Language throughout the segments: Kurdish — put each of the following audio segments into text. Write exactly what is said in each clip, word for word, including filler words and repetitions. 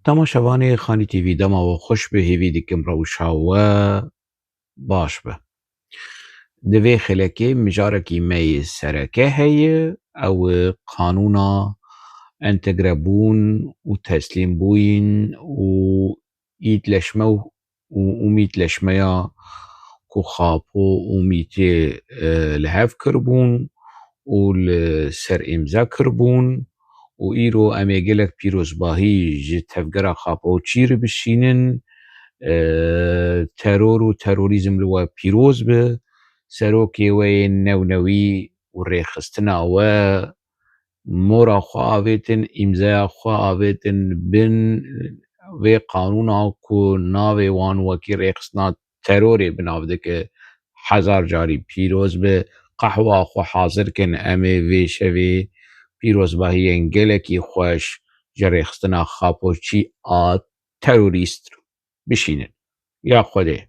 Temaşevanê Xanî T V, dema we xweş be, hêvî dikim rewşa we baş be. Di vê xelekê mijarekî me yê sereke heye, ew qanûna entegrebûn û teslîmbûyîn û îtleşme û û umîtleşmeya ku Xapo û Mîtê, e, li hev kiribûn û li ser îmza kiribûn û îro em ê gelek pîrozbahî ji tevgera Xapo çî re bişînin. E, teror û terorîzm li we pîroz be. Serokê we yê newnewî û rêxistina we mora xwe avêtin, îmzaya xwe avêtin bin vê qanûna ku navê wan wekî rêxistina terorê bi nav dike. Hezar carî pîroz be. Qehwa xwe hazir kin, em ê vê şevê pîrozbahiyên gelekî xweş ji rêxistina Xapoçî a terorîst bişînin. Ya Xwedê.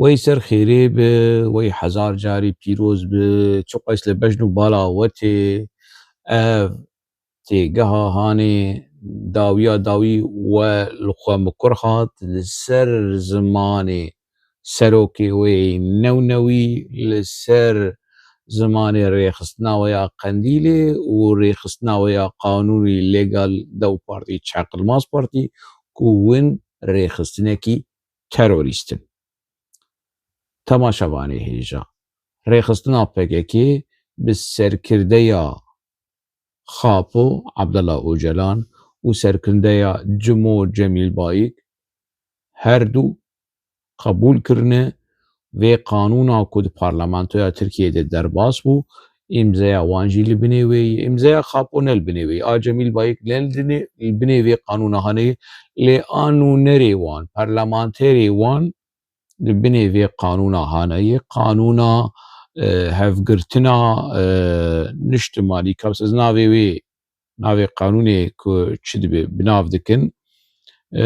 Wey ser xêrê bi, wey hezar carî pîroz bi, çiqas li bejn û bala we tê. Ev têgeha hanê dawiya dawî we li xwe mikur hat, li ser zimanê serokê wê yê newnewî, li ser zimanê rêxistina wê ya Qendîlê û rêxistina wê ya qanûnî legal DEM Partî, Çaqilmaz Partî, ku win rêxistinekî terorîst in. Temaşevanê hêja, rêxistina P K K bi serkirdeya Xapo Abdullah Ocalan û serkirdeya Cimo Cemîl Bayik her du qebûl kirine vê qanûna ku di parlamentoya Tirkiyeyê de derbas bû, îmzeya wan jî li binê wê ye. Îmzeya Xapo ne li binê wê ye. A Cemîl Bayik ne li dinê, li binê vê qanûna hane ye. Lê a nûnerê wan, parlamenterê wan li binê vê qanûna hane ye. Qanûna, e, hevgirtina, e, niştimanî, ka ez navê wê, navê qanûnê ku çi dibe, bi nav dikin, e,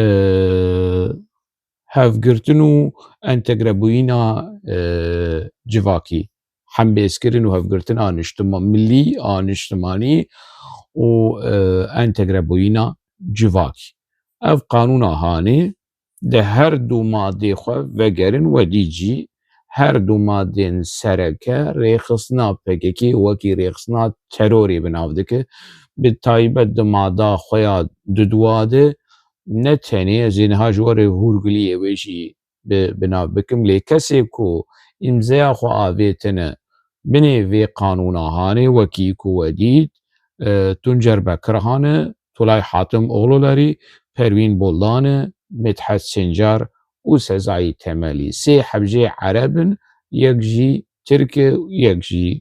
hevgirtin û entegrebûyîna, e, civakî, hembêzkirin û hevgirtina niştima-, milî a niştimanî û, e, entegrebûyîna civakî. Ev qanûna hanê di her du madê xwe vegerin, wedî jî her du madên sereke rêxistina P K K wekî rêxistina terorê bi nav dike. Bi taybet di mada xwe ya dudwa de ne tenê, ez ê niha ji we re hûrguliyê wê jî bi, bi nav bikim, lê kesê ku îmzeya xwe avêtine binê vê qanûna hanê, wekî ku we dît, e, Tuncer Bekirhan e, Tulay Hatim Oglulerî, Perwîn Boldan e, Midhet Sencar û Sezayî Temelî. Sê hebcê Ereb in, yek jî Tirk e, yek jî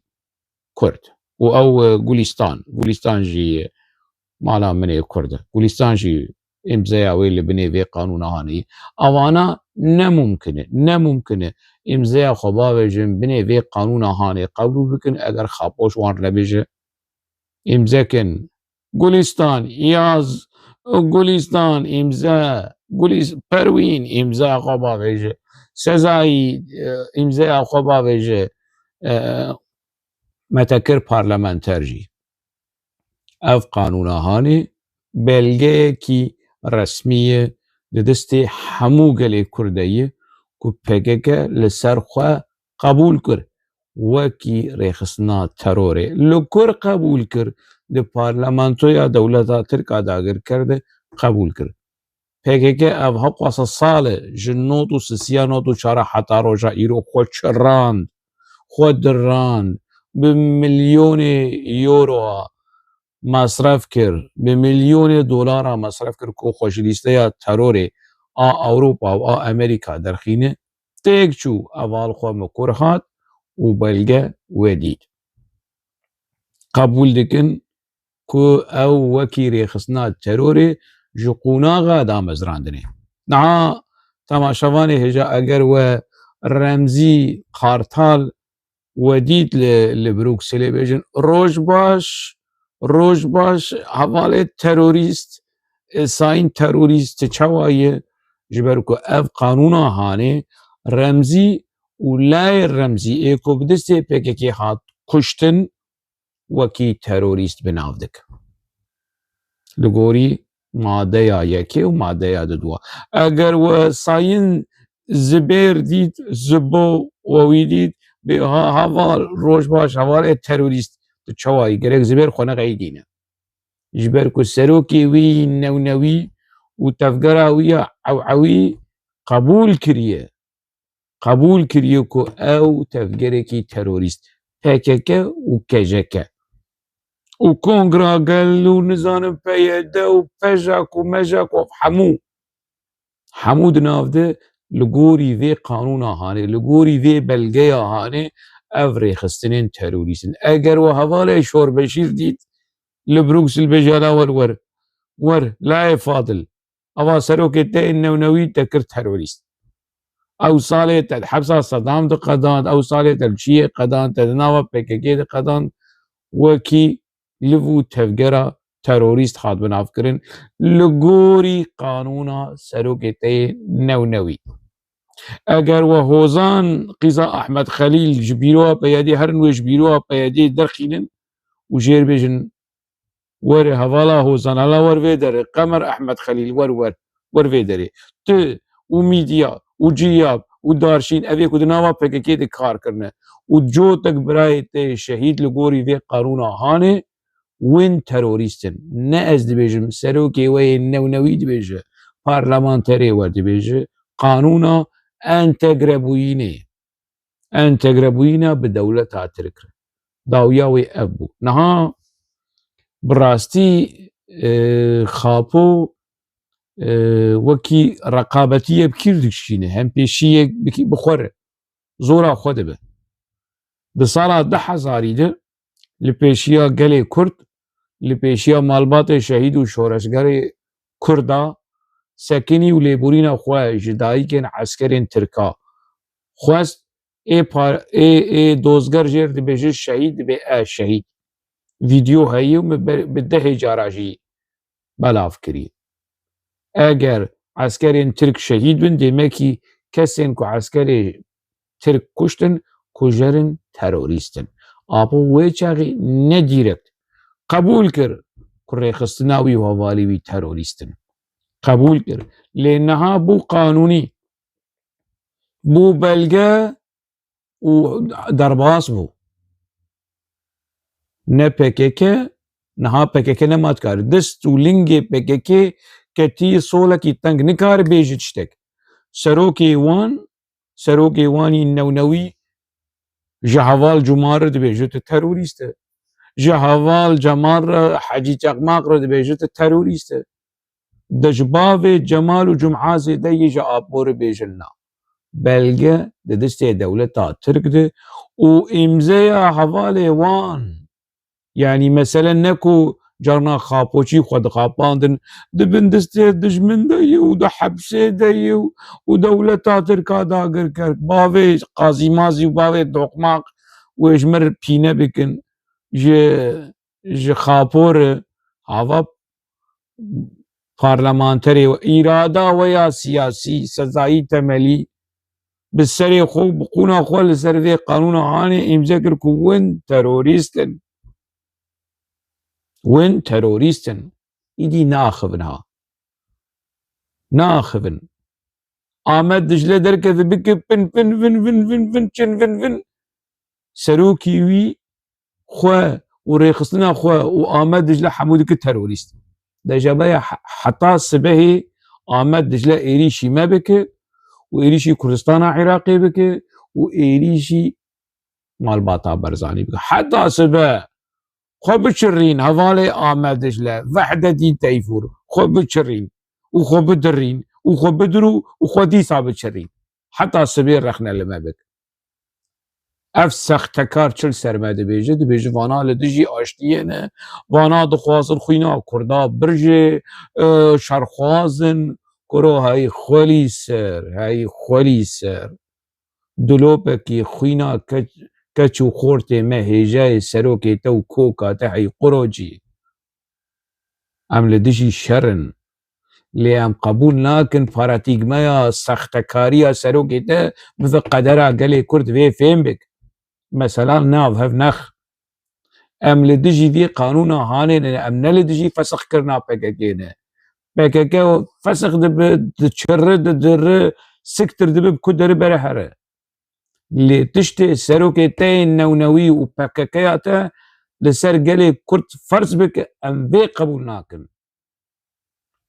Kurd. Û ew, e, Gulîstan, Gulîstan jî mala min ê Kurd e. Gulîstan jî îmzeya wê li binê vê qanûna hanê. Evana ne mumkin e, ne mumkin e îmzeya xwe bavêjin, binê vê qanûna hanê qebûl bikin, eger Xapoş wan re bêje, îmze kin. Gulîstan, yaz, Gulîstan, îmze, Gulîs-, Perwîn, îmzeya xwe bavêje. Sezayî, e, îmzeya xwe bavêje. E, me te kir parlamenter jî. Ev qanûna hanê belgeyekî resmî ye, di destê hemû gelê Kurd de ye ku P K K li ser xwe qebûl kir wekî rêxistina terorê. Li kur qebûl kir? Di parlamentoya dewleta Tirk a dagirker de qebûl kir. P K K ev hewqasa sal e, ji nod û sisiya nod û çar heta roja îro xwe çirand, xwe dirand, bi milyonê euro masref kir, bi milyonê dolara masref kir ku xwe ji lîsteya terorê a Ewropa û a Amerîka derxîne, têk çû, heval xwe min kur hat û belge wê dît. Qebûl dikin ku ew wekî rêxistina terorê ji qonaxa damezrandinê. Niha temaşevanê hêja, eger we Remzî Kartal we dît li, li Brukselê bêjin, "Roj baş, roj baş, hevalê terorîst, e, sayîn terorîst, tu çawa yî?" Ji ber ku ev qanûna hanê Remzî û layê Remzî ê ku bi destê P K K hat kuştin, wekî terorîst bi nav dikin. Li gorî madeya yekê û madeya didwa. Eger we sayîn Zibêr dît, Zibo we wî dît, bê ha-, heval, roj baş, hevalê terorîst, tu çawa yî? Gerek Zibêr xwe neqeydîne. Ji ber ku serokê wî newnewî û tevgera wî ya ewewî qebûl kiriye. Qebûl kiriye ku ew tevgerekî terorîst, P K K û K C K û Kongra Gel û nizanim P Y D û PJAK û MEJAK û hemû, hemû di nav de li gorî vê qanûna hanê, li gorî vê belgeya hanê ev rêxistinên terorîst in. Eger we hevalê Şorbeşîr dît li Bruksel, bêje, "La wer, wer, wer, layê Fadil." Ava serokê te yê newnewî te kir terorîst. Ew salê te di hepsa Sedam diqedand, ew salê te li çiyê qedand, te di nava P K K diqedand, wekî liv û tevgera terorîst hat binavkirin, li gorî qanûna serokê te yê newnewî. Eger we Hozan Qîza Ahmed Xelîl ji bîroya P Y D'ê herin, wê ji bîroya P Y D'ê derxînin û jêr bêjin, "Were hevala Hozan, hala wer vê derê, Qemer Ehmed Xelîl, wer, wer, wer vê derê. Tu û Mîdya û Ciyab û Darşîn, evê ku di nava P K K de kar kirine û cotek birayê te şehîd li gorî vê qanûna hanê, win terorîst in." Ne ez dibêjim, serokê we yê newnewî dibêje, parlamenterê we dibêje, qanûna entegrebûyînê. Entegrebûyîna bi dewleta Tirk re. Dawiya wê ev bû. Niha bi rastî, e, Xapo, e, wekî reqabetiyê bi kî re dikişîne, hempêşiyek bi kî, bi xwe re. Zora xwe dibe. Di sala du hezarî de li pêşiya gelê Kurd, li pêşiya malbatê şehîd û şoreşgerê Kurda sekinî û lêborîna xwe ji dayikên eskerên Tirka xwest, ê pa-, ê, ê dozger jêr dibêje, şehîd dibe, e, şehîd. Vîdeo heye û min ber-, bi dehê cara jî belav kirî. Eger eskerên Tirk şehîd bin, demekî kesên ku eskerê Tirk kuştin, kujer in, terorîst in. Apo wê çaxî ne dîrekt qebûl kir ku rêxistina wî û hevalê wî terorîst in. Qebûl kir. Lê niha bû qanûnî, bû belge û derbas bû. Ne P K K, niha P K K nema dikare. Dest û lingê P K K ketî solekî teng, nikare bêje tiştek. Serokê wan, serokê wanî newnewî ji heval Cumar re dibêje tu terorîst e. Ji heval Cemal re, Hecî Çakmak re dibêje tu terorîst e. De ji bavê Cemal û Cumazê de yê ji Apo re bêjin na. Belge di destê dewleta Tirk de û îmzeya hevalê wan. Yanî mesele ne ku carna xapoçî xwe dixapandin, di bin destê dijmin de ye û di hepsê de ye û, û dewleta Tirk a dagirker. Bavê qazîmazî û bavê doqmaq wê ji me re pîne bikin. Ji ji xapor e, hava parlamenterê we, îrada we ya siyasî, sezayî temelî, bi serê xwe, bi qûna xwe li ser vê qanûna hanê îmze kir ku win terorîst in. Win terorîst in. Îdî naxivin ha. Naxivin. Amed Dicle derkeve bike pin, pin, vin, vin, vin, vin, çin, vin, vin. Serokî wî xwe û rêxistina xwe û Amed Dicle hemû dike terorîst. De ji be he-, heta sibehê Amed Dicle êrîşî me bike û êrîşî Kurdistana Iraqê bike û êrîşî malbata Barzanî bike. Heta sibe xwe biçirîn, hevalê Amed Dicle, Vehdedîn Teyfûr, xwe biçirîn û xwe bidirîn û xwe bidirû û xwe dîsa biçirîn. Heta sibê rexne li me bik. Ev sextekar çi li ser me dibêje? Dibêje vana li dijî aştiyê ne, vana dixwazin xwîna Kurda birjê, e, şerxwaz in. Kuro hey xwelî ser, hey xwelî ser. Dilopekî xwîna keç, keç û xortê me hêjayê serokê te û koka te hey qurocî. Em li dijî şer in. Lê em qebûl nakin paratîgmeya sextekariya serokê te bibe qedera gelê Kurd vê fêm bik. Mesela nav hev nex. Em li dijî vê qanûna hanê ne, em ne li dijî fesixkirina P K K ne. P K K fesix dibe, diçirri, didiri, siktir dibe, bi ku deri bere here. Lê tiştê serokê te yê newnewî û P K K ya te li ser gelê Kurd ferz bike, em vê qebûl nakin.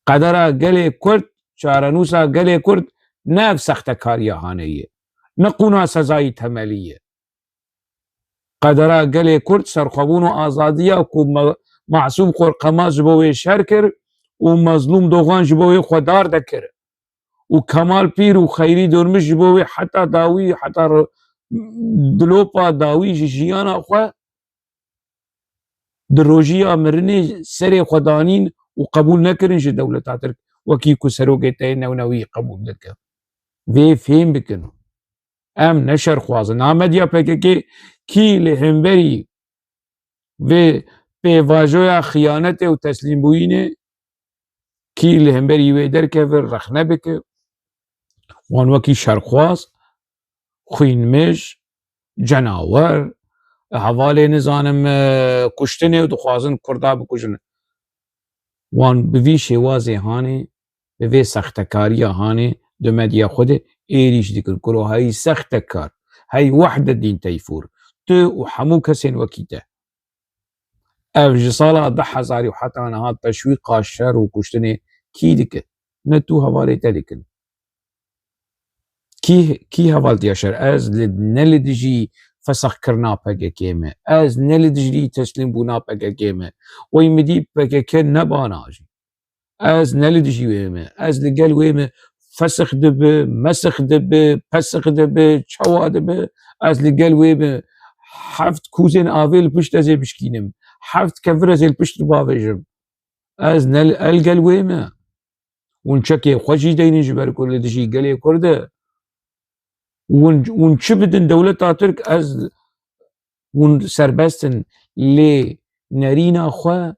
Qedera gelê Kurd, çarenûsa gelê Kurd ne ev sextekariya hanê ye, ne qûna sezayî temelî ye. Qedera gelê Kurd serxwebûn û azadiya ku Me-, Masûm Xorqema ji bo wê şer kir û Mezlûm Doxan ji bo wê xwe dar dekir û Kemal Pîr û Xeyrî Dormiş ji bo wê heta dawî, heta re-, dilopa dawî ji jiyana xwe di rojiya mirinê serê xwe danîn û qebûl nekirin ji dewleta Tirk, wekî ku serokê te yê newnewî qebûl dike. Vê fêm bikin. Em ne şerxwaz in. Na medya P K K kî li hemberî vê pêvajoya xiyanetê û teslîmbûyînê, kî li hemberî wê derkeve, rexne bike, wan wekî şerxwaz, xwînmêj, cenawer, hevalê nizanim, e, kuştinê û dixwazin Kurda bikujin. Wan bi vî şêwazê hanê, bi vê sextekariya hanê di medya xwe de êrîş dikin. Kuro hey sextekar, hey Wehdedîn Teyfûr, tu û hemû kesên wekî te. Ev ji sala du hezarî û heta niha teşwîqa şer û kuştinê kî dike? Ne tu, hevalê te dikin. Kî, kî hevaltiya şer? Ez li, ne li dijî fesexkirina P K K me. Ez ne li dijî teslîmbûna P K K me. Wey min dî P K K nebana jî. Ez ne li dijî wê me. Ez li gel wê me. Fesix dibe, mesix dibe, pesix dibe, çawa dibe. Ez li gel wê me. Heft kûzên avê li pişt ez ê bişkînim. Heft kevir ez ê li pişt bavêjim. Ez ne li, el gel wê me. Hûn çekê xwe jî deynin ji ber ku li dijî gelê Kurd e. Hûn, hûn çi bidin dewleta Tirk, ez, hûn serbest in. Lê nerîna xwe,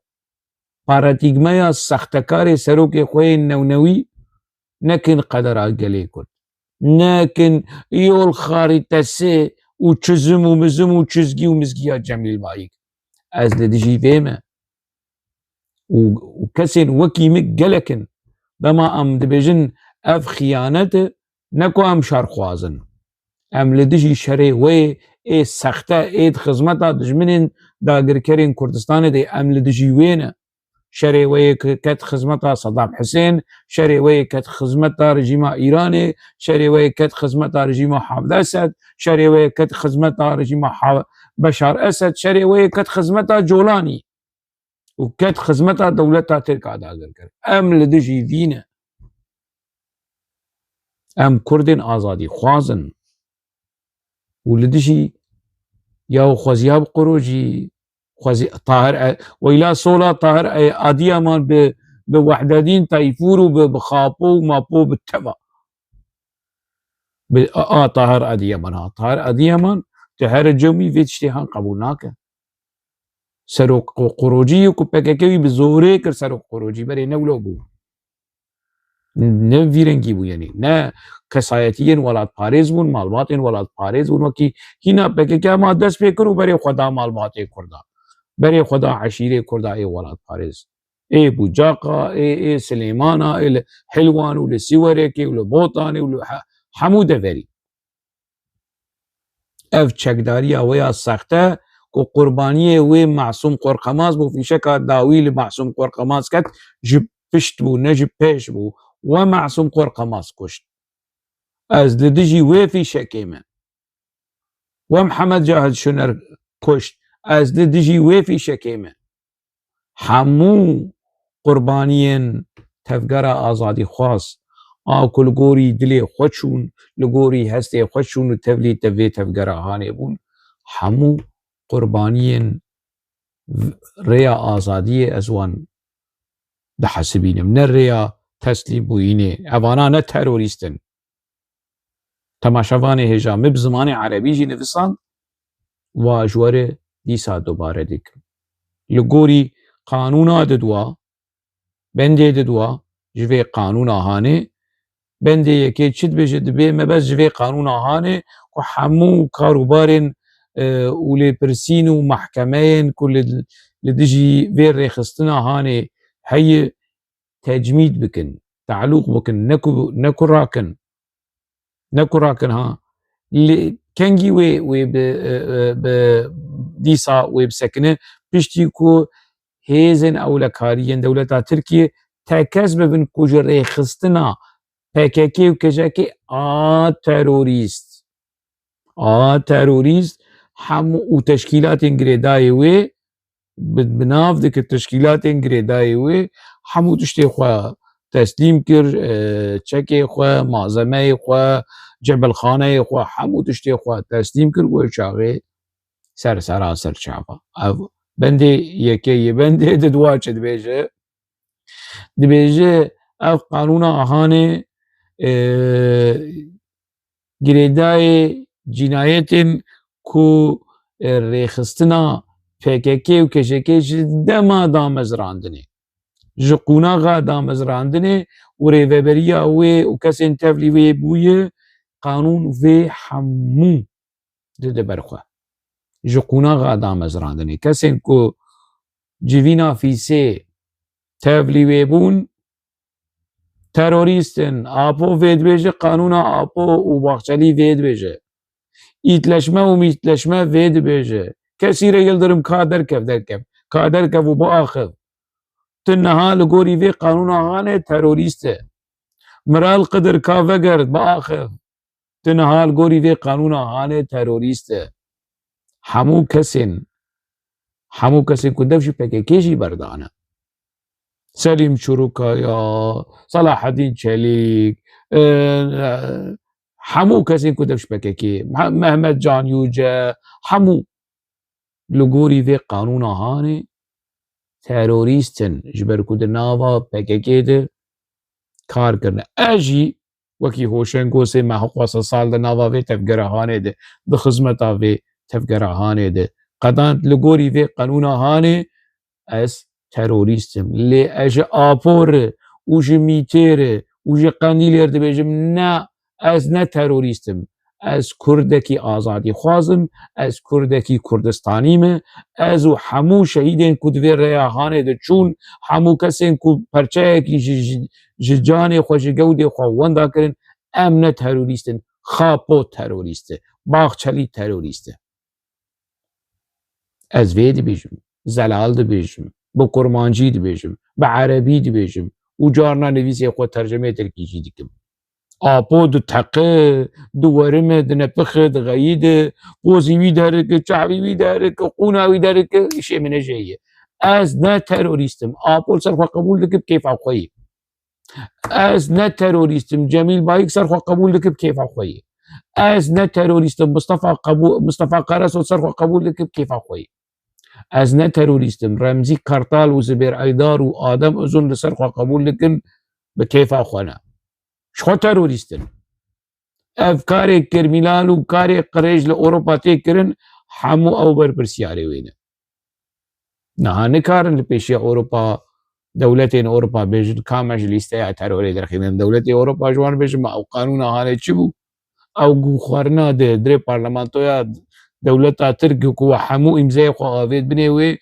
paradîgmeya sextekarê serokê xwe yê newnewî, nekin qedera gelê Kurd. Nekin yol xarîtesi û çizim û mizim û çizgî û mizgiya Cemîl Bayik. Ez li dijî vê me. Û, û kesên wekî min gelek in. Dema em dibêjin ev xiyanet e, ne ku em şer xwazin. Em li dijî şerê wê ê sexte ê di xizmeta dijminên dagirkerên Kurdistanê de em li dijî wê ne. Şerê wê yê ke-, ket xizmeta Sedam Hisên, şerê wê yê ket xizmeta rejîma Îranê, şerê wê yê ket xizmeta rejîma Hafid Esed, şerê wê yê ket xizmeta rejîma Ha-, Beşar Esed, şerê wê yê ket xizmeta Colanî û ket xizmeta dewleta Tirk a dagirker. Em li dijî vî ne. Em Kurdên azadî xwazin û li dijî ya xweziya bi qurojî, xwezî-, Tahir E-, weyla sola Tahir E-, Adiyaman bi, bi Wehdedîn Teyfûr û bi, bi Xapo û Mapo bi teva. Bi, a, a Tahir Adiyaman ha. Tahir Adiyaman tu here cemî vê tiştê han qebûl nake. Serok qu-, qurocî ku P K K wî bi zorê kir serok qurocî, berê ne wilo bû. Ne vî rengî bû, yanî ne kesayetiyên welatparêz bûn, malbatên welatparêz bûn, wekî hîna P K K ma dest pê kir û berê xwe da malbatê Kurda. Berê xwe da eşîrê Kurda ê welatparêz. Ê Bucaqa, ê, ê Silêmana, ê li Hilwan û li Siwerekê û li Botanê û li he-, hemû deverî. Ev çekdariya wê ya sexte ku qurbaniyê wê Masûm Qorqemaz bû, fîşeka dawî li Masûm Qorqemaz ket, ji pişt bû, ne ji pêş bû. We Masûm Qorqemaz kuşt. Ez li dijî wê fîşekê me. We Mihemed Cahid Şuner kuşt. Ez li dijî wê fîşekê me. Hemû qurbaniyên tevgera azadîxwaz a ku li gorî dilê xwe çûn, li gorî hestê xwe çûn û tevlî te vê tevgera hanê bûn, hemû qurbaniyên v-, rêya azadiyê ez wan dihesibînim. Ne rêya teslîmbûyînê. Evana ne terorîst in. Temaşevanê hêja, min bi zimanê erebî jî nivisand, wa ji we re dîsa dubare dikim. Li gorî qanûna didwa, bendê didwa, ji vê qanûna hanê, bendê yekê çi dibêje, dibê mebest ji vê qanûna hanê ku hemû karûbarên, e, û lêpirsîn û mehkemeyên ku li, li dijî vê rêxistina hanê heye, tecmîd bikin, te'lûq bikin, ne ku, ne ku rakin. Ne ku rakin ha. Li kengî wê, wê bi, e, e, bi dîsa wê bisekine, piştî ku hêzên ewlekariyên dewleta Tirkiyê tekez bibin ku ji rêxistina P K K û K J K a terorîst, a terorîst hemû û teşkîlatên girêdayê wê bi, bi nav dikir teşkîlatên girêdayê wê hemû tiştê xwe teslîm kir, e, çekê xwe, malzemeyê xwe, cebelxaneyê xwe, hemû tiştê xwe teslîm kir, wê çaxê ser sera ser çava. Ev bendê yekê yê bendê di dua çi dibêje? Dibêje ev qanûna ahanê, e, girêdayê cînayetên ku, e, rêxistina P K K û K J K ji dema damezrandinê, ji qûnaxa damezrandinê û rêveberiya wê û kesên tevlî wê bûye, qanûn vê hemû dide ber xwe. Ji qûnaxa damezrandinê. Kesên ku civîna fîsê tevlî wê bûn, terorîst in. Apo vê dibêje, qanûna Apo û Bahçelî vê dibêje. Îtleşme û mîtleşme vê dibêje. Kesî re Yildirim ka derkev, derkev. Ka derkev û biaxiv. Tu niha li gorî vê qanûna hanê terorîst e. Miral Qidir ka vegert, biaxiv. Tu niha li gorî vê qanûna hanê terorîst e. Hemû kesên, hemû kesên ku dev ji P K K jî berdane. Selîm Çurukaya, Selahedîn Çelîk, e, e, hemû kesên ku dev ji P K K, Meh-, Mehmet Can Yüce, hemû li gorî vê qanûna hanê terorîst in, ji ber ku di nava P K K de kar kirine. Ez jî wekî Hoşengosê me hewqas sal di nava vê tevgera hanê de, di xizmeta vê tevgera hanê de qedand, li gorî vê qanûna hanê ez terorîst im. Lê ez ji Apo re û ji Mîtê re û ji Qendîlê re dibêjim, ne, ez ne terorîst im. Ez Kurdekî azadîxwaz im, ez Kurdekî Kurdistanî me, ez û hemû şehîdên ku di vê rêya Hanê de çûn, hemû kesên ku perçeyekî ji, ji, ji canê xwe, ji gewdê xwe wenda kirin, em ne terorîst in. Xapo terorîst e. Baxçelî terorîst e. Ez vê dibêjim, zelal dibêjim, bi kurmancî dibêjim, bi erebî dibêjim û carna nivîsê xwe tercimê tirkî jî dikim. Apo diteqe, diwerime, dinepixe, dixeyide, pozî wî derike, çavî wî derike, qûna wî derike, îşê min e jê ye. Ez ne terorîst im. Apo li ser xwe qebûl dike, bi kêfa xwe ye. Ez ne terorîst im. Cemîl Bayik ser xwe qebûl dike, bi kêfa xwe ye. Ez ne terorîst im. Mistefa qebû-, Mistefa Karaso ser xwe qebûl dike, bi kêfa xwe ye. Ez ne terorîst im. Remzî Kartal û Zibêr Eydar û Adem Uzun li ser xwe qebûl dikin, bi kêfa xwe ne. Ji xwe terorîst in. Ev karê kirmînal û karê qirêj li Ewropa tê kirin, hemû ew berpirsiyarê wê ne. Niha nikarin li pêşiya Ewropa, dewletên Ewropa bêjin, ka me ji lîsteya terorê derxînin. Dewletê Ewropa ji wan bêjin, me ew qanûna Hanê çi bû? Ew guxwarina di dirê parlamentoya dewleta Tirk ku we hemû îmzeyê xwe avêt binê wê,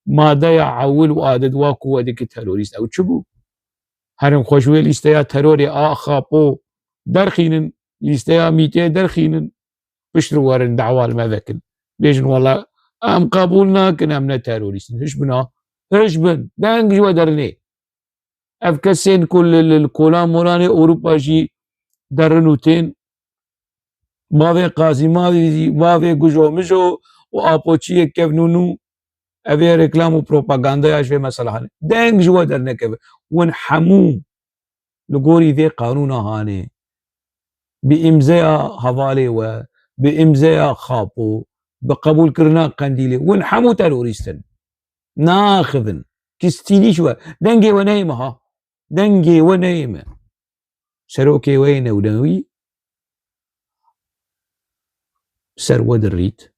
madeya ewil û a di dua ku we dike terorîst, ew çi bû? Herin xwe ji wê lîsteya terorê a Xapo derxînin, lîsteya mîtê derxînin. Piştre werin dawa li me vekin. Bêjin, wela em qebûl nakin, em ne terorîst in. Hiş bin ha. Hiş bin. Deng ji we derinê. Ev kesên ku li, li, li kolan molanê Ewropa jî derin û tên, bavê Qazî Mavî, bavê Gujo Mijo û Apoçiyê kevnûnû, ev ê reklam û propagandaya ji vê mesela hene. Deng ji we dernekeve. Win hemû li gorî vê qanûna Hanê, bi îmzeya hevalê we, bi îmzeya Xapo, bi qebûlkirina Qendîlê, win hemû terorîst in. Naxivin. Kistînî ji we. Dengê we neyê me ha. Dengê we neyê me. Serokê we yê newdewî ser we dirît,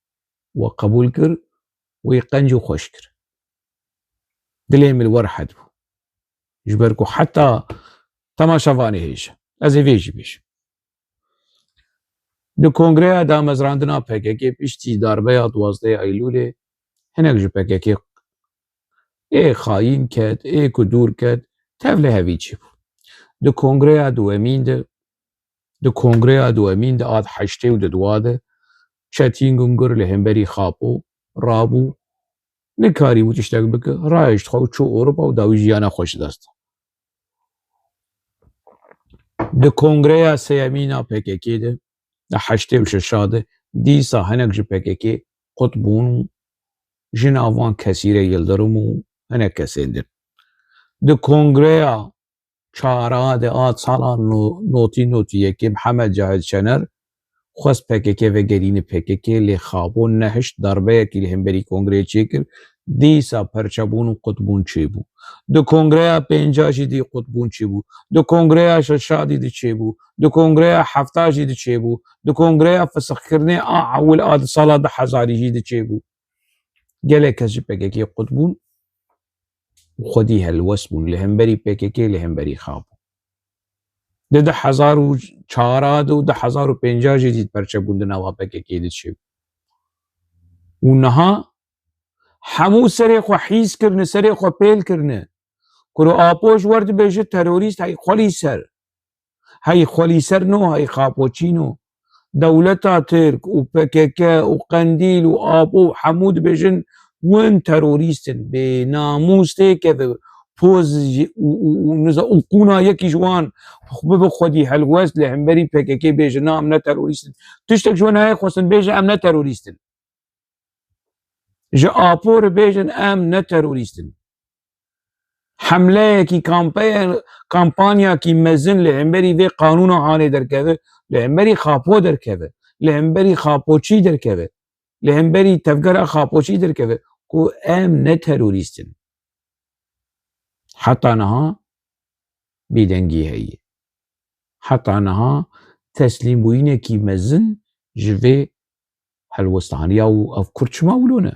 we qebûl kir, wê qenc û xweş kir. Dilê min li we rehet bû. Ji ber ku heta temaşevanê hêj e. Ez ê vê jî bêjim. Di kongreya damezrandina P K K piştî darbeya duwazdehê Eylûlê hinek ji P K K ê xayîn ket, ê ku dûr ket, tev li hevî çêbû. Di kongreya duwemîn de, di kongreya duwemîn de a di heştê û di dua de Çetîn Gungur li hemberî Xapo rabû, nikarîbû tiştek bike, rahişt xwe û çû Ewropa û dawî jiyana xwe ji dest da. Di kongreya sêyemîn a P K K de, di heştê û şeşa de, dîsa hinek ji P K K qut bûn û ji nav wan Kesîre Yildirim û hinek kesên din. Di kongreya çara de a sala no-, notî notî yekê Mihemed Cahid Şener xwest P K K vegerîne P K K, lê Xabo nehişt, darbeyekî li hemberî kongreyê çêkir, dîsa perçebûn û qutbûn çêbû. Di kongreya pênca jî dî qutbûn çêbû. Di kongreya şeşa dî diçêbû. Di kongreya hefta jî diçêbû. Di kongreya fisixkirinê a ewil a di sala du hezarî jî diçêbû. Gelek kes ji P K K qut bûn û xwedî helwest bûn li hemberî P K K, li hemberî Xabo. Di du hezar û çar de û du hezar û pênca jî dît perçebûn di nava P K K diçêbû. Û niha hemû serê xwe hîs kirine, serê xwe pêl kirine. Kuro Apo ji wer dibêje terorîst, hey xwelî ser. Hey xwelî ser no, hey Xapoçîno. Dewleta Tirk û P K K û Qendîl û Apo û hemû dibêjin win terorîst in. Bê namûs têkeve, poz jî û, û, û niza û qûna yekî ji wan bibe xwedî helwest li hemberî P K K bêje, na, em ne terorîst in. Tiştek ji we nayê xwestin, bêje em ne terorîst in. Ji Apo re bêjin em ne terorîst in. Hemleyekî, kampeye-, kampanyakî mezin li hemberî vê qanûna hanê derkeve, li hemberî Xapo derkeve, li hemberî Xapoçî derkeve, li hemberî tevgera Xapoçî derkeve ku em ne terorîst in. Heta niha bêdengî heye. Heta niha teslîmbûyînekî mezin ji vê helwestaniya û ev Kurd çima wilo ne?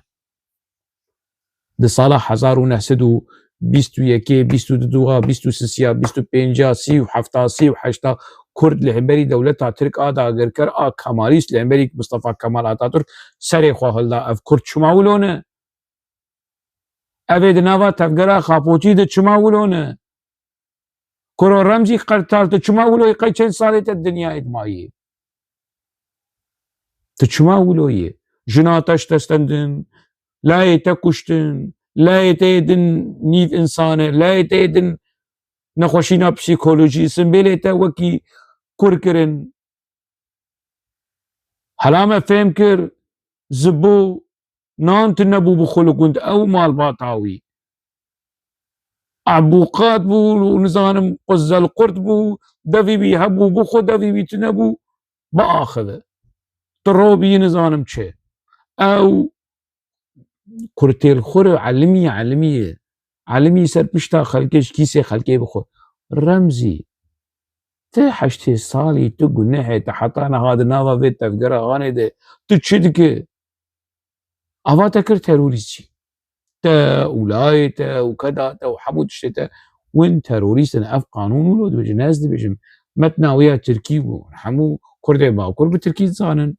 Di sala hezar û neh sed û bîst û yekê, bîst û duwa, bîst û sisiya, bîst û pênca, sî û hefta, sî û heşta Kurd li hemberî dewleta Tirk a dagirker a Kemalîst, li hemberî Mustafa Kemal Atatürk serê xwe hilda. Ev Kurd çima wilo ne? Ev ê di nava tevgera Xapoçî de çima wilo ne? Kuro Remzî Qertal, tu çima wilo yî, qey çend salê te dinyayê dimayî? Tu çima wilo yî? Jina te ştestendin, layê te kuştin, layê te yê din nîv însan e, layê te yê din nexweşîna psîkolojî, simbêlê te wekî kur kirin. Hela me fêm kir, zibo nan tune bû bi xwe li gund, ew malbata wî. Ebûqat bû, nizanim, quzelqurt bû, devî wî hebû bi xwe, devî wî tune bû, biaxive. Tu robî nizanim çi. Ew kurtêl xwe re elimî, elimî ye. Elimî ser pişta xelkê, ji kîsê xelkê bixwe. Remzî, tu heştê salî, tu gunehê, tu heta niha di nava vê tevgera hanê de, tu çi dike? Ava te kir terorîstçî. Te û layê te û keda te û hemû tiştê te win terorîst in. Ev qanûn wilo dibêjin, ez dibêjim. Metna wê ya tirkî bû. Hemû Kurdê Bakur bi tirkî dizanin.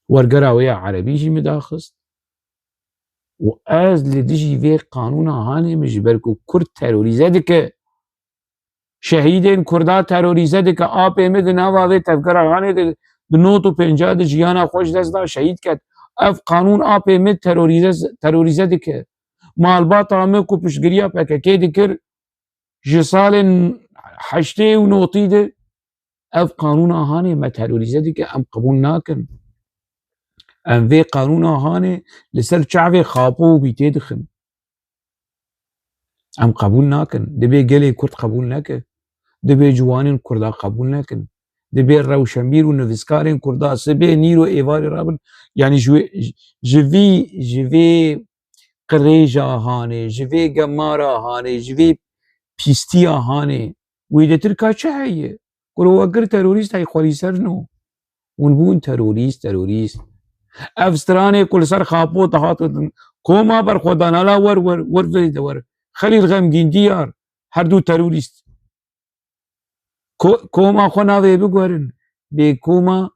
Wergera wê ya erebî jî min daxist. Û ez li dijî vê qanûna hanê min ji ber ku Kurd terorîze dike. Şehîdên Kurda terorîze dike. Apê min di nava vê tevgera hanê de di not û pênca de jiyana xwe ji dest da, şehîd ket. Ev qanûn apê min terorîze, terorîze dike. Malbata min ku piştgiriya P K K dikir, ji salên heştê û notî de ev qanûna hanê me terorîze dike, em qebûl nakin. Em vê qanûna hanê li ser çavê Xapo û Bîtê dixin. Em qebûl nakin. Dibê gelê Kurd qebûl neke. Dibê ciwanên Kurda qebûl nekin. Dibê rewşenbîr û nivîskarên Kurda sibê, nîro, êvarê rabin. Yanî ji wê, ji vî, ji vê qirêja hanê, ji vê gemara hanê, ji vê pîstiya hanê, wê de tirka çi heye? Kuro we kir terorîst, hey xwelî ser no. Hûn bûn terorîst, terorîst. Ev stranê ku li ser Xapo dihatin, koma berxwedan, hala wer, wer, wer vê de wer. Xelîl Xemgîn, Diyar, her du terorîst. Ko-, koma xwe navê biguherin. Bê koma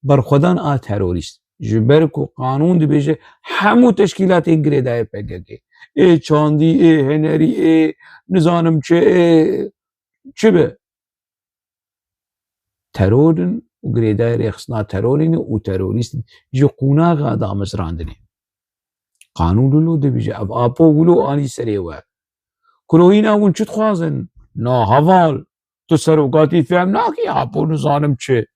berxwedan a terorîst. Ji ber ku qanûn dibêje hemû teşkîlatên girêdayê P K K. Ê çandî, ê hunerî, ê nizanim çi, ê çi be. Teror in û girêdayê rêxistina terorê ne û terorîst in. Ji qûnaxa damezrandinê. Qanûn wilo dibêje, ev Apo wilo anî serê we. Kuroyîna hûn çi dixwazin? Na heval, tu serokatî fêm nakî, Apo nizanim çi,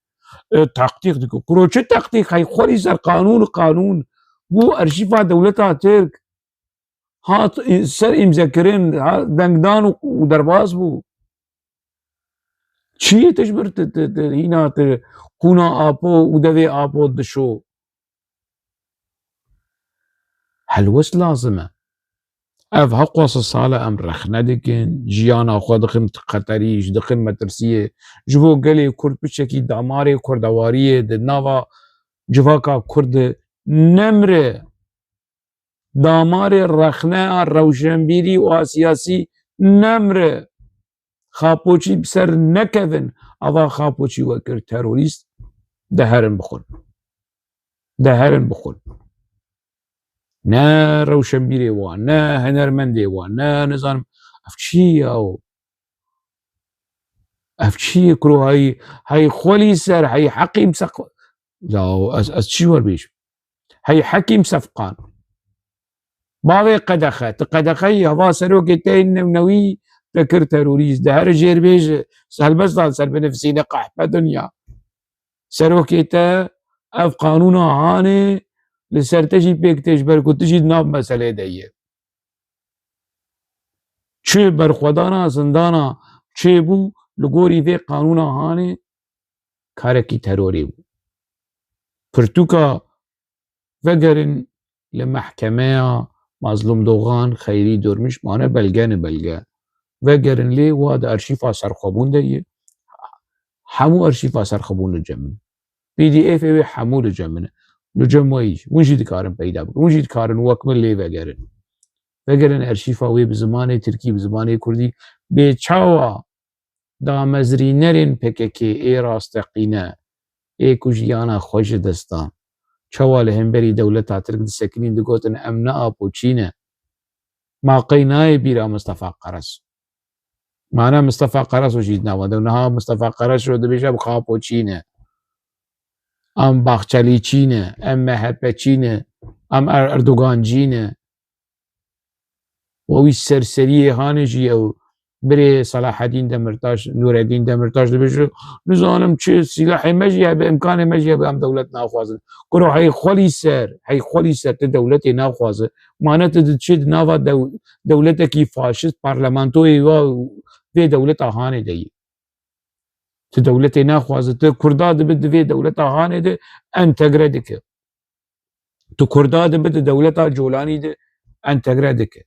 e, teqtîq dike. Kuro çi teqtîq? Hey xwelî ser qanûn, qanûn. Bû arşîfa dewleta Tirk. Hat, e, ser îmzekirin, ha, dengdan û, û derbas bû. Çi yê tu ji bir tu, tu, tu, hîna tu qûna Apo û devê Apo dişo? Helwest lazim e. Ev heqwasa sal e em rexne dikin, jiyana xwe dixin qeterî, ji dixin metirsiyê. Ji bo gelê Kurd piçekî damarê kurdewariyê di nava civaka Kurd de nemre. Damarê rexne a rewşenbîrî û a siyasî nemre. Xapoçî bi ser nekevin. Ava Xapoçî we kir terorîst, de herin bixwin. De herin bixwin. Ne rewşenbîrê wan, ne hunermendê wan, ne nizanim. Ev çi ye yaw? Ev çi ye kuro? Hey, hey xwelî ser, hey heqî bi seq-, yaw, ez, ez çi werbêjim? Hey Hekîm Sefqan. Bavê qedexe, tu qedexe yî, heva serokê te yê newnewî te kir terorîst. De here jêr bêje, helbesta li ser binivîsîne qehpe dinya. Serokê te ev qanûna hanê li ser te jî pêk tê, ji ber ku tu jî di nav meselê de yî. Çi berxwedana zindana çêbû li gorî vê qanûna hanê karekî terorê bû. Pirtûka vegerin li mehkemeya Mazlûm Dogan, Xeyrî Durmuş mane, belge ne belge. Vegerin lê, wa di arşîfa serxwebûn de ye. Hemû arşîfa serxwebûn li cem min. P D F wê hemû li cem min e. Li cem we yî. Hûn jî dikarin peyda bikin. Hûn jî dikarin wek min lê vegerin. Vegerin erşîfa wê bi zimanê tirkî, bi zimanê kurdî, bê çawa damezrînerên P K K ê rasteqîne, ê ku jiyana xwe ji dest dan, çawa li hemberî dewleta tirk disekinîn, digotin, em ne apoçî ne. Ma qey nayê bîra Mistefa Qeres? Mana Mistefa Qeres û jî nava de. Niha Mistefa Qeres ro dibêje, em xapoçî ne. Em baxçelîçî ne. Em M H P'çî ne. Em Er-, Erdogancî ne. Û wî serseriyê hanê jî ew birê Selahedîn Demirtaş, Nûredîn Demirtaş dibêje, nizanim çi sîlahê me jî hebe, imkanê me jî hebe, em dewlet naxwazin. Kuro hey xwelî ser, hey xwelî ser, tu dewletê naxwazi. Mane tu diçî di nava dew-, dewletekî faşist, parlamentoyê wa vê dewleta hanê de yî. Tu dewletê naxwazi, tu Kurda dibi di vê dewleta hanê de entegre dike. Tu Kurda dibi di dewleta Colanî de entegre dike.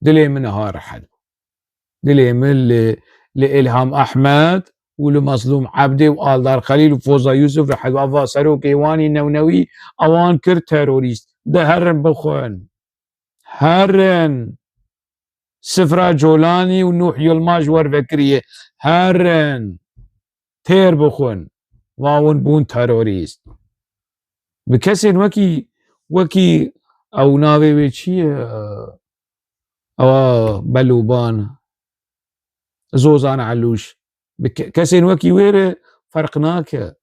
Dilê min niha rehet bû. Dilê min li, li Îlham Ehmed û li Mezlûm Ebdî û Aldar Xelîl û Foza Yûsif rehet bû. Ava serokê wanî newnewî ewan kir terorîst. De herin bixwin. Herin. Sifra Colanî û Nuh Yilmaz ji wer vekiriye. Herin. Têr bixwin. Va hûn bûn terorîst. Bi kesên wekî, wekî ew navê wê çi ye? Ewa Belûban, Zozan Elûş. Bi ke-, kesên wekî wê re ferq nake.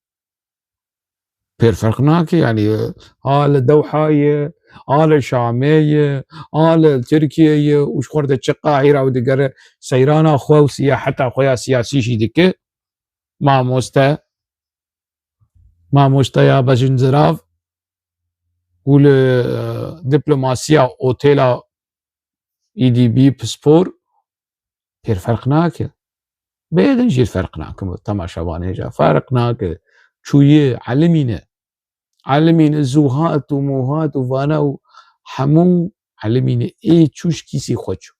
Pêr ferq nake, yanî, a li Dewha ye, a li Şamê ye, a li Tirkiye ye û ji xwe re diçe Qahîra û digere seyrana xwe û siyaheta xwe ya siyasî jî dike. Mamoste, mamosteya Bejin Zirav û li, e, diplomasiya otêla E D B pispor pêr ferq nake. Bêdin jî ferq nake. Temaşevanê jî ferq nake. Çûyî elimîne. Elimîne zûhat û muhat û vana û hemû elimîne. Ê çû ji kîsî xwe çû.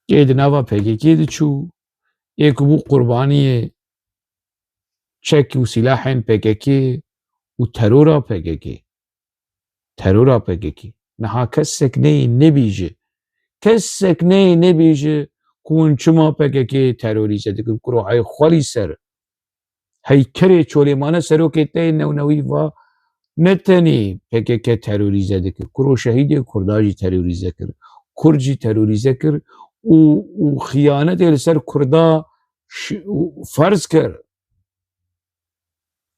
Ê di nava P K K diçû. Ê ku bû qurbaniyê çek û silahên P K K û terora P K K. Terora P K K. Niha kesek neyê nebîje. Kesek neyê nebîje ku hûn çima P K K terorîze dikin. Kuro hey xwelî ser. Hey kerê çolê mane serokê te yê newnewî va ne tenê P K K terorîze dikir. Kuro şehîdê Kurda jî terorîze kir. Kurd jî terorîze kir û, û xiyanetê li ser Kurda ş-, ferz kir.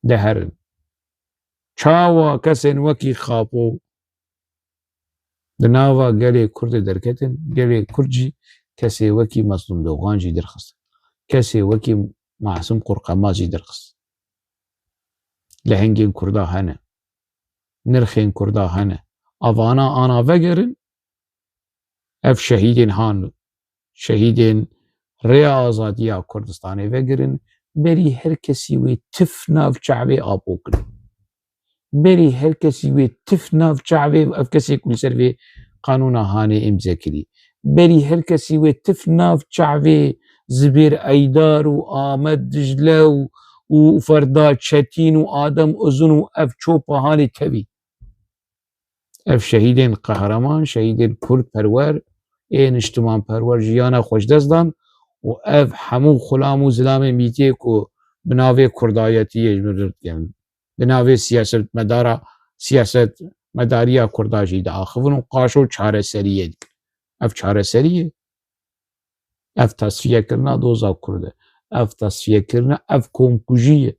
De herin. Çawa kesên wekî Xapo di nava gelê Kurd de derketin, gelê Kurd jî kesê wekî Mezlûm Dogan jî derxist. Kesê wekî Masum Qurqema jî derxist. Lehengên Kurda hene. Nirxên Kurda hene. Avana ana vegerin, ev şehîdên han, şehîdên rêya azadiya Kurdistanê vegirin, berî her kesî wê tif nav çavê apo kirin. Berî her kesî wê tif nav çavê, ev kesê ku li ser vê qanûna hanê îmze kirî. Berî her kesî wê tif nav çavê Zibêr Eydar û Amed Dicle û, û Ferda Çetîn û Adem Uzun û ev çopa hanê tevî. Ev şehîdên qehreman, şehîdên kurdperwer, ê niştimanperwer jiyana xwe ji dest dan û ev hemû xulam û zilamên mîtiyê ku bi navê kurdayetiyê ji min re dikin, bi navê siyasetmedara, siyasetmedariya kurda jî diaxivin û qaşo çareseriyê dikin. Ev çareserî ye. Ev tesfiyekirina doza kurd e. Ev tesfiyekirina, ev komkujî ye.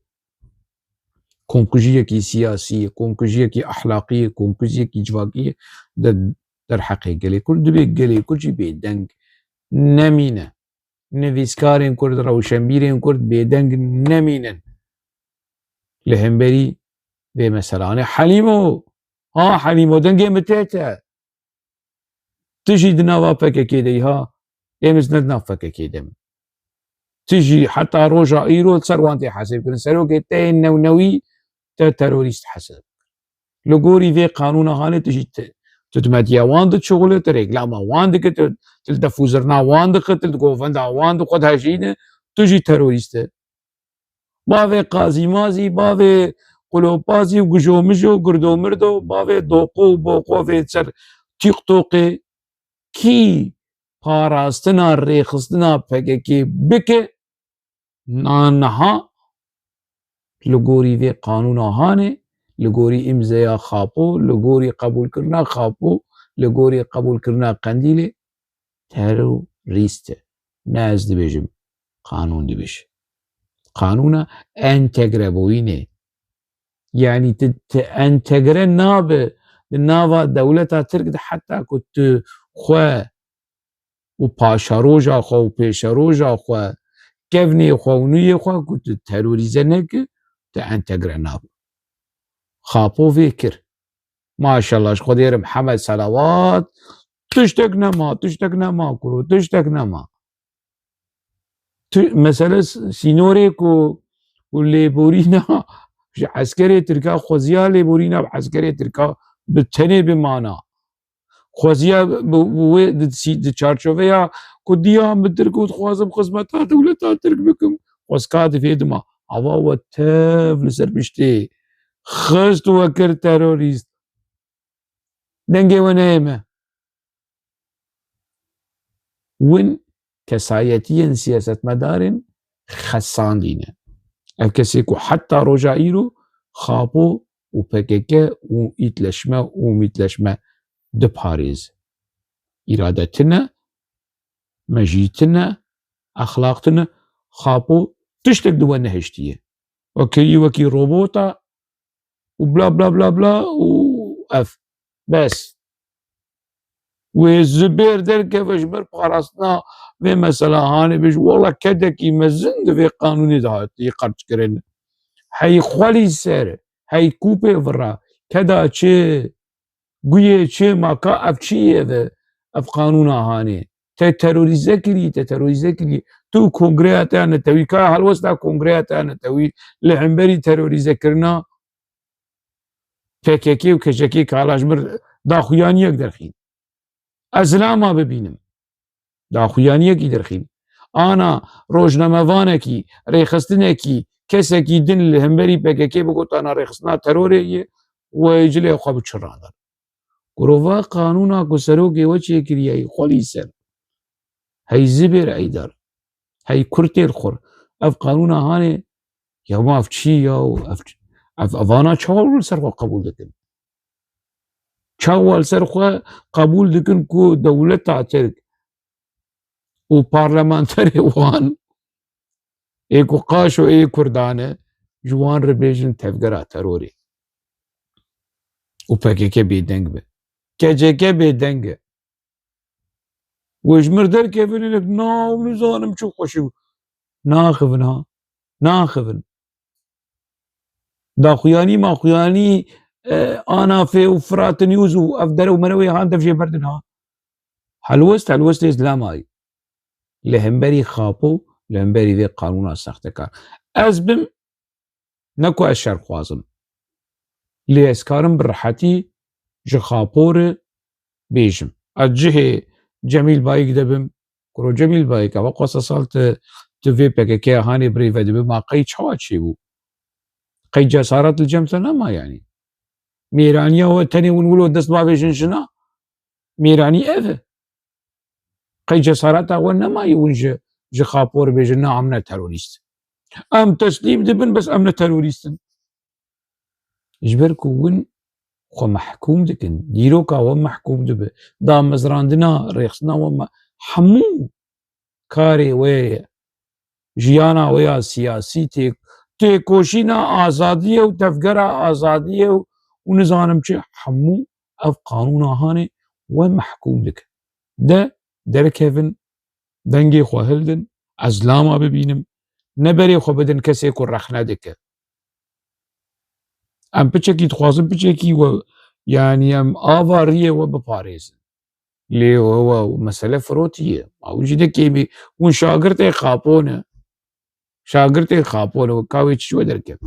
Komkujiyekî siyasî ye, komkujiyekî ehlaqî ye, komkujiyekî civakî ye. De-, derheqê gelê Kurd dibe gelê Kurd jî bêdeng nemîne. Nivîskarên Kurd, rewşenbîrên Kurd bêdeng nemînin. Li hemberî vê meselanê Helîmo, ha Helîmo, dengê min tê te. Tu jî di nava P K K de yî ha, êm ez ne di nav P K K de me. Tu jî heta roja îro li ser wan tê hesêb kirin. Serokê te yê newnewî te terorîst hesêb kir. Li gorî vê qanûna hanê tu jî te, tu di medya wan dişuxule, tu rêklama wan dike, tu, tu li def û zirna wan dixe, tu li govenda wan di xwe dihejîne, tu jî terorîst e. Bavê qazîmazî, bavê qulopazî û gujomijo, girdomirdo, bavê doqo û boqo vê ser TikTokê, kî parastina rêxistina P K K bike, na niha li gorî vê qanûna hanê, li gorî îmzeya Xapo, li gorî qebûlkirina Xapo, li gorî qebûlkirina Qendîlê terorîst e. Ne ez dibêjim, qanûn dibêje. Qanûna entegrebûyînê. Yanî tu, tu entegre nabe di nava dewleta Tirk de heta ku tu xwe û paşeroja xwe û pêşeroja xwe, kevnê xwe û nûyê xwe ku tu terorîze neke, tu entegre nabe. Xapo vê kir. Maşallah, ji Xwedê re Mihemed selawat. Tiştek nema, tiştek nema kuro, tiştek nema. Tu, mesele s-, sînorê ku, ku lêborîna ji eskerê Tirka, xweziya lêborîna bi eskerê Tirka bi tenê bimana. Xweziya bi, bi wê di, di çarçoveya ku diya min Tirk û dixwazim xizmeta dewleta Tirk bikim, xwezka divê dima. Ava we tev li ser piştê xist û we kir terorîst. Dengê we neyê me. Win kesayetiyên siyasetmedarên xesandî ne. Ev kesê ku heta roja îro Xapo û P K K û îtleşme û mîtleşme diparêze. Îrade tune, mejî tune, exlaq tune, Xapo tiştek di we nehiştiye. We kirî wekî robota û bla bla bla bla û ev. Bes. Wê Zubêr derkeve ji ber parastina vê mesela hanê bêje, wela kedekî mezin di vê qanûnê de hatiye qerçkirin. Hey xwelî ser, hey kûpê vira, keda çi, guyê çi, ma ka ev çi ye ve, ev qanûna hanê. Te terorîze kirî, te terorîze kirî. Tu kongreya te ya netewî, ka helwesta kongreya te ya netewî li hemberî terorîze kirina P K K û K C K kala ji mir daxuyaniyek derxîn. Ez lama bibînim. Daxuyaniyekî derxîn. Ana rojnamevanekî, rêxistinekî, kesekî din li hemberî P K K bigotana rêxistina terorê ye, wê cilê xwe bi çi radan. Kurova qanûna ku serokê we çêkiriye, ey xwelî ser. Hey Zibêr Eydar. Hey kurtê li xur. Ev qanûna hanê, ya ma ev çi ya û ev çi? Ev, evana çawa li ser xwe qebûl dikin? Çawa li ser xwe qebûl dikin ku dewleta Tirk û parlamenterê wan ê ku qaşo ê Kurdan e, ji wan re bêjin tevgera terorê û P K K bêdeng be. K C K bêdeng e. Wê ji mir derkevin hinek na û nizanim çi xweşî bû. Naxivin ha. Naxivin. Daxuyanî maxuyanî, e, Anafê û Firat News û ev dere û merewê han dev jê berdin ha. Helwest, helwestê zilamayî. Li hemberî Xapo, li hemberî vê qanûna sextekar. Ez bim, ne ku ez şer xwazim. Lê ez karim bi rehetî ji Xapo re bêjim. Ez cihê Cemîl Bayik de bim, kuro Cemîl Bayik, ava xwesta sal tu, tu vê P K K hanê birêve dibe, ma qey çawa çêbû? Qey cesaret li cem te nema yanî? Mêraniya we tenê win wilo dest bavêjin jina? Mêranî ev e. Qey cesareta we nemaye hûn ji, ji Xapo re bêjin, na, em ne terorîst in. Em teslîm dibin, bes em ne terorîst in. Ji ber ku hûn xwe mehkûm dikin, dîroka we mehkûm dibe, damezrandina rêxistina we me, hemû karê we ye. Jiyana we ya siyasî, tê-, têkoşîna azadiyê ye û tevgera azadiyê ye û, û nizanim çi, hemû ev qanûna hanê we mehkûm dike. De derkevin, dengê xwe hildin, ez lama bibînim, ne berê xwe bidin kesê ku rexne dike. Em piçekî dixwazin, piçekî we, yanî em ava riyê we biparêzin. Lê we, we mesele firotiye. Ma hûn jî ne kêmî, hûn şagirtê Xapo ne. Şagirtê Xapo ne, ka wê çi ji we derkeve?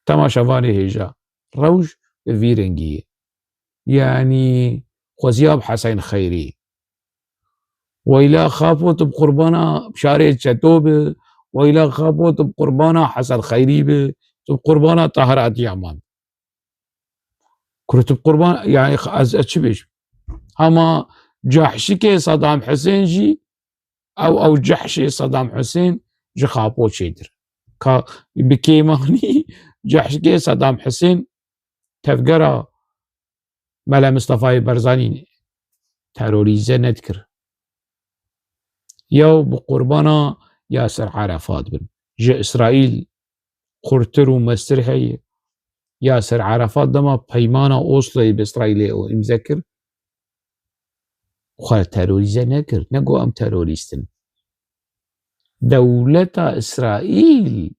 Temaşevanê hêja, rewş bi vî rengî ye. Yanî xweziya bi Hesen Xeyrî. Weyla Xapo, tu bi qurbana Bişarê Çeto bi, weyla Xapo, tu bi qurbana Hesen Xeyrî bi, tu bi qurbana Tahir Adiyaman. Kurtib qurban, yani ez, ez çi bêjim? Hema cehşikê Saddam Husên jî, ew, ew cehşê Saddam Husên ji Xapo çêtir. Ka bi kêmanî cehşikê Saddam Husên tevgera Mele Mistefayê Barzanî terorîze nedikir. Yew bi qurbana Yasir Arafat bin. Ji Îsraîl qurtir û mestir heye. Yasir Arafat dema peymana Osloyê bi Îsraîlê û îmze kir, xwe terorîze nekir, negot em terorîst in. Dewleta Îsraîl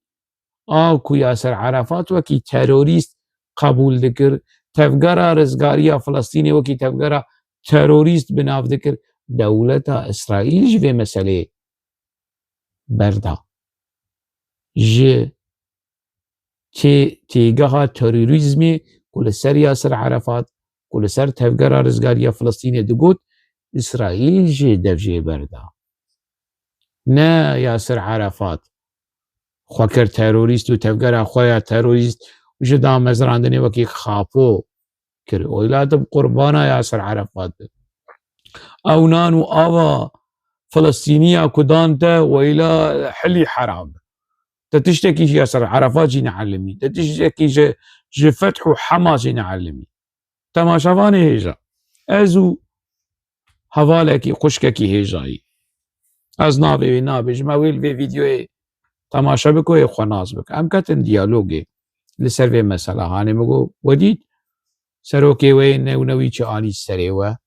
a ku Yasir Arafat wekî terorîst qebûl dikir, tevgera rizgariya Filistînê wekî tevgera terorîst bi nav dikir, dewleta Îsraîl ji vê meseleyê berda. Ji tê-, têgeha terorîzmê ku li ser Yasir Arafat, ku li ser tevgera rizgariya Filistînê digot, Îsraîl jê dev jê berda. Ne Yasir Arafat xwe kir terorîst û tevgera xwe ya terorîst ji damezrandinê wekî Xapo kir. Oyla tu bi qurbana Yasir Arafat bi. Ew nan û ava Filistîniya ku dan te, weyla hilî heram. Te tiştekî ji Yasir Arafat jî neelimî. Te tiştekî ji, ji Feth û Hamas jî neelimî. Temaşevanê hêja. Ez û hevalekî, xwişkekî hêjayî. Ez navê wê nabêjim. Ew ê li vê vîdeoyê temaşe bike û ê xwe nas bike. Em ketin diyalogê li ser vê mesela hanê. Min got, we dît serokê wê yê newnewî çi anî serê we?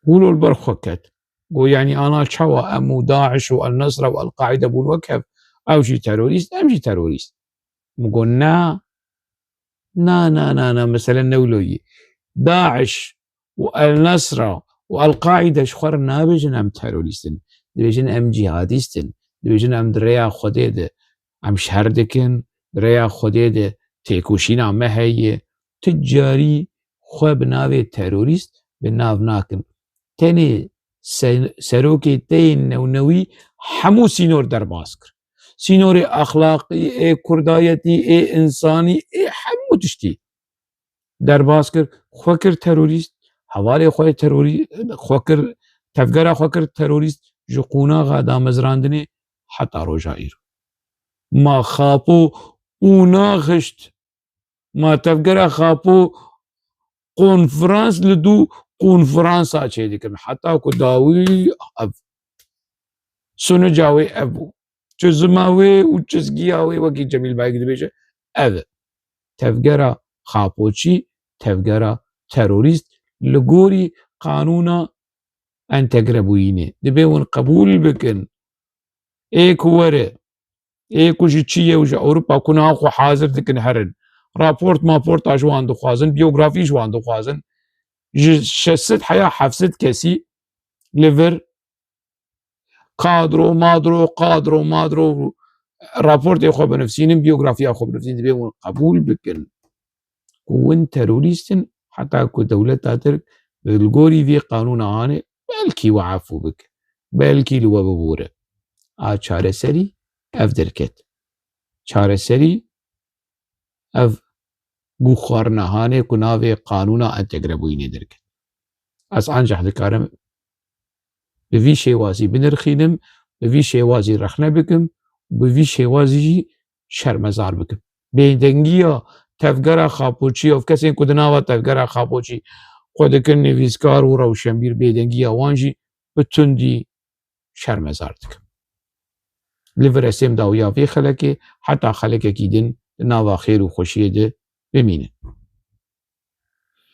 Wilo li ber xwe ket. Got, yanî ana çawa em û DAIŞ û El Nesra û El Qaîde bûn wek hev? Ew jî terorîst, em jî terorîst. Min got, na, na, na, na, na, mesele ne wilo yî. DAIŞ û El Nesra û El Qaîde ji xwe re nabêjin em terorîst in. Dibêjin em cîhadîst in. Dibêjin em di rêya Xwedê de em şer dikin, di rêya Xwedê de têkoşîna me heye. Tu carî xwe bi navê terorîst bi nav nakin. Tenê se-, serokê te yê newnewî hemû sînor derbas kir. Sînorê exlaqî, ê kurdayetî, ê însanî, ê hemû tiştî derbas kir. Xwe kir terorîst, hevalê xwe yê terorî-, xwe kir, tevgera xwe kir terorîst ji qonaxa damezrandinê heta roja îro. Ma Xapo û naxişt, ma tevgera Xapo konferans li dû konferansa çêdikin. Heta ku dawî ev sunica wê ev bû. Çizima wê û çizgiya wê wekî Cemîl Bayik dibêje ev e. Tevgera Xapoçî, tevgera terorîst li gorî qanûna entegrebûyînê. Dibê hûn qebûl bikin. Ê ku were, ê ku ji çiyê û ji Ewropa ku niha xwe hazir dikin herin. Raport maporta ji wan dixwazin, biyografî ji wan dixwazin. Ji şeş sed heya heft sed kesî li vir kadro, madro, kadro, madro raportê xwe binivîsînin, biyografiya xwe binivîsînin, dibê hûn qebûl bikin ku hûn terorîst in, heta ku dewleta Tirk li gorî vî qanûna hanê belkî we efû bike, belkî li we bibûre. A çareserî ev derket. Çareserî ev guxarina hanê ku navê qanûna entegrebûyînê derket. Ez ancaq dikarim bi vî şêwazî binirxînim, bi vî şêwazî rexne bikim, bi vî şêwazî jî şermezar bikim. Bêdengiya tevgera Xapoçî û kesên ku di nava tevgera Xapoçî xwe dikin nivîskar û rewşenbîr, bêdengiya wan jî bi tundî şermezar dikim. Li vir ez êm dawiya vê xelekê, heta xelekekî din di nava xêr û xweşiyê de bimînin.